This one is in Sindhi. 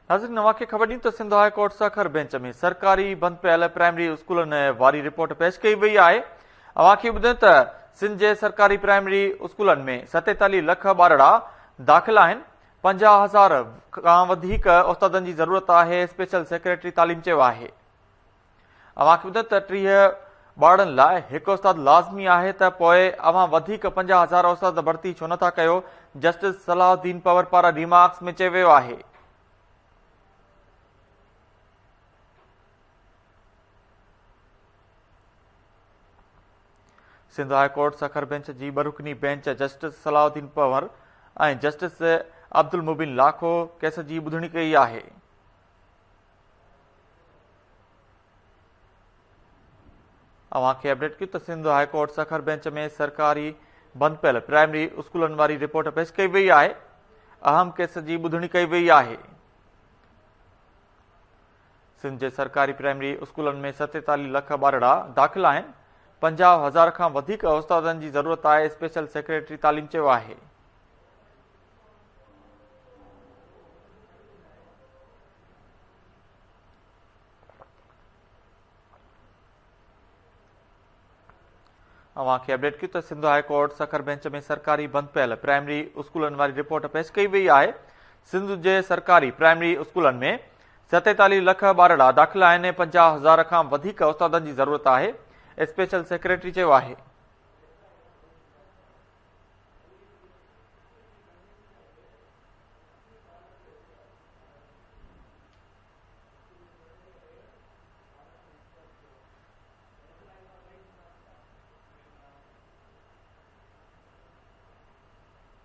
ناظرين اوهان کي خبر ڏيون ته Sindh high court Sukkur bench ۾ سرڪاري بند پيل پرائمري اسڪولن واري رپورٽ پيش ڪئي وئي آهي. اوهان کي ٻڌايون ته سنڌ جي سرڪاري پرائمري اسڪولن ۾ 47 لک ٻارڙا داخل آهن، 50 هزار کان وڌيڪ استادن جي ضرورت آهي، اسپيشل سيڪريٽري تعليم چيو آهي. اوهان کي ٻڌايون ته 30 ٻارڙن لاء هڪ استاد لازمي آهي ته پوء اوهان وڌيڪ 50 هزار استاد ڀرتي ڇو نٿا ڪيو، جسٽس صلاح الدين پنهور پاران ريمارڪس ۾ چيو ويو آهي. Sindh high court Sukkur bench جي ٻه رڪني bench justice Salahuddin Panhwar ۽ justice Abdul Mubeen Lakho case جي ٻڌڻي ڪئي آهي. اوهان کي اپڊيٽ ڪيون ته Sindh high court Sukkur bench ۾ سرڪاري بند پيل پرائمري اسڪولن واري رپورٽ پيش ڪئي وئي آهي، اهم ڪيس جي ٻڌڻي ڪئي وئي آهي. سنڌ جي سرڪاري پرائمري اسڪولن ۾ 47 لک ٻارڙا داخل آهن، 50 هزار کان وڌيڪ استادن جي ضرورت آهي، اسپيشل سيڪريٽري تعليم چيو آهي. اوهان کي اپڊيٽ ڪيون ته Sindh high court Sukkur bench ۾ سرڪاري بند پيل پرائمري اسڪولن واري رپورٽ پيش ڪئي وئي آهي. سنڌ جي سرڪاري پرائمري اسڪولن ۾ 47 لک ٻارڙا داخل آهن، 50 هزار کان وڌيڪ استادن جي ضرورت آهي، اسپيشل سيڪريٽري چيو آهي.